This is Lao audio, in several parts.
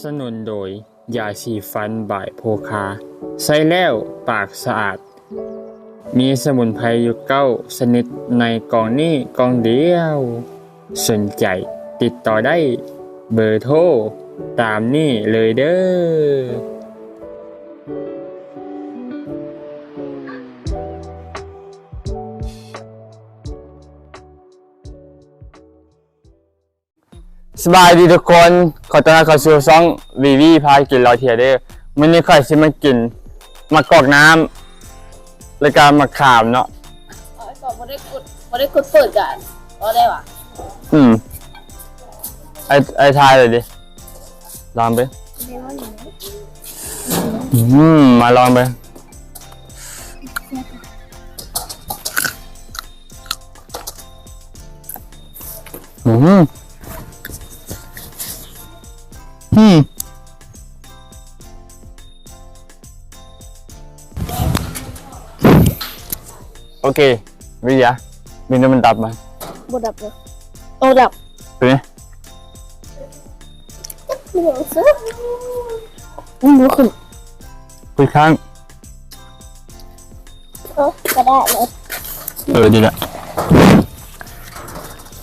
ສະໜູນໂດຍ ຢາສີຟັນບາຍໂພຄາ ໃຊ້ແລ້ວປາກສະອາດ ມີສະໝຸນໄພຢູ່ເກົ້າຊະນິດໃນກ່ອງນີ້ກ່ອງດຽວ. ສົນໃຈຕິດຕໍ່ໄດ້ເບີໂທຕາມນີ້ເລີຍເດີ້. ສະບາຍດີທຸກຄົນ, ຂໍຕ້ອນຮັບເຂົ້າສູ່ຊ່ອງ ວີວີ ພາກິນເລາະທ່ຽວເດີ້. ມື້ນີ້ຂ້ອຍຊິມາກິນໝາກກອກນ້ຳ ແລ້ວກະໝາກຂາມເນາະ. ເອີ ກໍບໍ່ໄດ້ກົດ ບໍ່ໄດ້ກົດເປີດກັນ ກໍໄດ້ຫວາ? ອືມ ໄອ້ ໄອ້ທາຍເລີຍເດ. ລອງເບິ່ງ. ອືມ ມາລອງເບິ່ງ. ອືມ ອືມ ໂອເຄ ວິທະຍາ ເບິ່ງດູມັນດັບບໍ່? ບໍ່ດັບເລີຍ. ໂອ້ ດັບ. ເປັນຫຍັງ? ມັນບໍ່ຂຶ້ນ. ຄືຄ້າງ. ເອີ ກໍໄດ້ເລີຍ. ເອີ ດີລະ.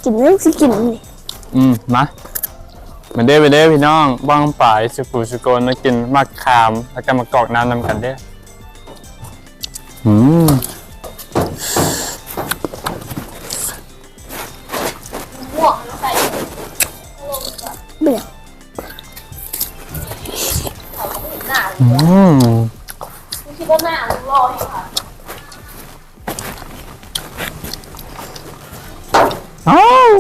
ກິນ ຍັງຊິກິນນີ້. ອືມ ມາ ມາເດີ້ ມາເດີ້ພີ່ນ້ອງ ປ້ອງປາຍສຸຜູ້ສຸຄົນ ມາກິນໝາກຂາມ ແລ້ວກໍໝາກກອກນ້ຳນຳກັນເດີ້. ອືມ. ເບຍ ອືມ ອ້າວ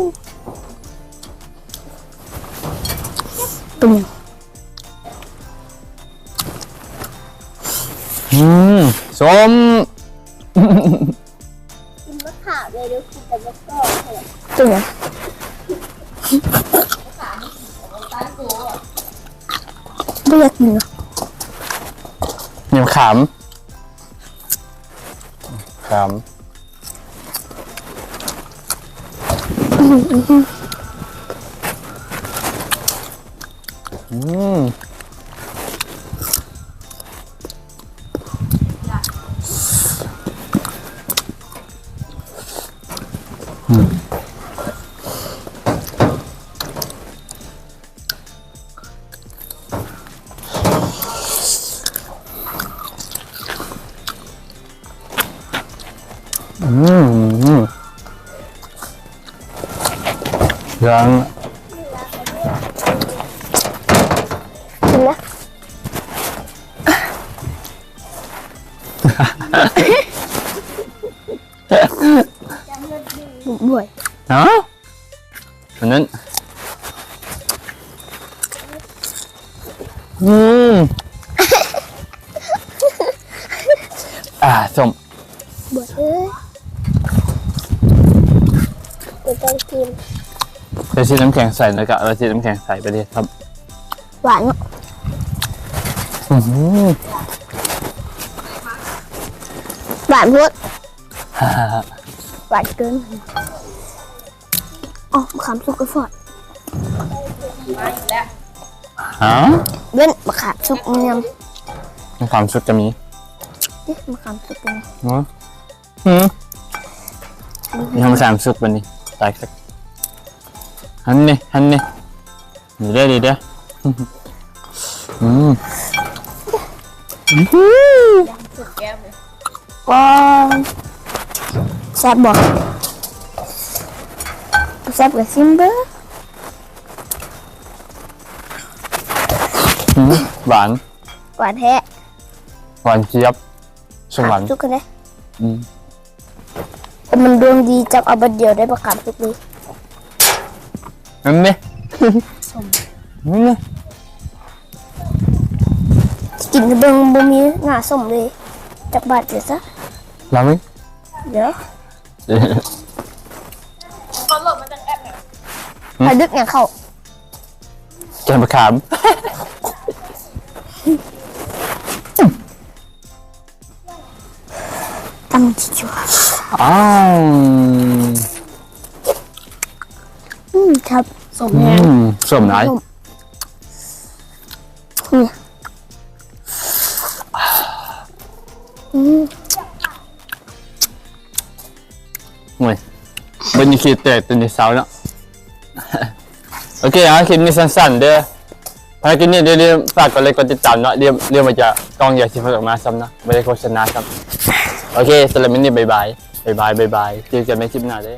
ເປັນຫຍັງ? ອືມ ສົ້ມ. ກິນມະຂາມເລີຍ ເດີ ກິນແຕ່ມະກອກ. ເປັນຫຍັງ? ບໍ່ຢາກກິນ. ນີ້ມະຂາມ ຂາມ. ອືມ ອືມ ອືມ ຍັງ ກິນລະ ບໍ່ ຮະ? ອັນນັ້ນ ອືມ ອ່າ ສົ້ມ ບວດເອີຍ ບໍ່ຕ້ອງກິນ. ໄປຊື້ນ້ຳແຂງໃສ ແລ້ວກະໄປຊື້ນ້ຳແຂງໃສໄປເລີຍຄັບ. ຫວານເນາະ. ອື ຫວານໂພດ ຫວານເກີນ. ອໍ ມະຂາມສຸກກະຟອດ ຮະ? ເວັ້ນ ມະຂາມສຸກຍຳ ມະຂາມສຸກກະມີ ເດ້ ມະຂາມສຸກກະມີ. ຮະ? ອື ມະຂາມສຸກບາດນີ້ ຕາຍຄັກ. ຫັ້ນນີ້ ຫັ້ນນີ້ ນີ້ເດ້ ນີ້ເດ້. ອືມ ວ້າວ ແຊບບໍ່? ບໍ່ແຊບກະຊິມເບິ່ງ. ອືມ ຫວານ ຫວານແທ້ ຫວານຈຽບ ສົມຫວັງ ສຸກເດ້. ອືມ ຄົນມັນດວງດີ ຈັບເອົາບາດດຽວໄດ້ບັກຂາມສຸກເລີຍ. ອັນນີ້ ສົ້ມ ອັນນີ້ ກິນເບິ່ງ ບໍ່ມີໜ້າສົ້ມເລີຍ. ຈັກບາດດຽວຊະ ລາເມງ ດຽວ ເຂົາລົດມາຈາກແອັບນະ. ຫືມ ປາດຶກຫຍັງເຂົ້າ ແກງບັກຂາມ. ຕຳຊິຈົວ ອ້າວ ອືມ ຄັບ ສົ້ມແຮງ ອືມ ສົ້ມຫຼາຍ ສົ້ມ. ໂອ້ຍ ເບິ່ງຢູ່ຂີ້ແຕກແຕ່ເຊົ້າເນາະ. ໂອເຄ ເອົາ ຄລິບນີ້ສັ້ນໆເດີ. ພາກິນນີ້ ຢ່າລືມຝາກກົດໄລກົດຕິດຕາມເນາະ. ລືມ ລືມວ່າຈະ ກ້ອງຢາກຊິເປີດອອກມາຊ້ຳເນາະ ບໍ່ໄດ້ໂຄສະນາຊ້ຳ. ໂອເຄ ສຳລັບມື້ນີ້ ບາຍບາຍ ບາຍບາຍ ບາຍບາຍ ເຈີກັນໃນຄລິບໜ້າເດີ.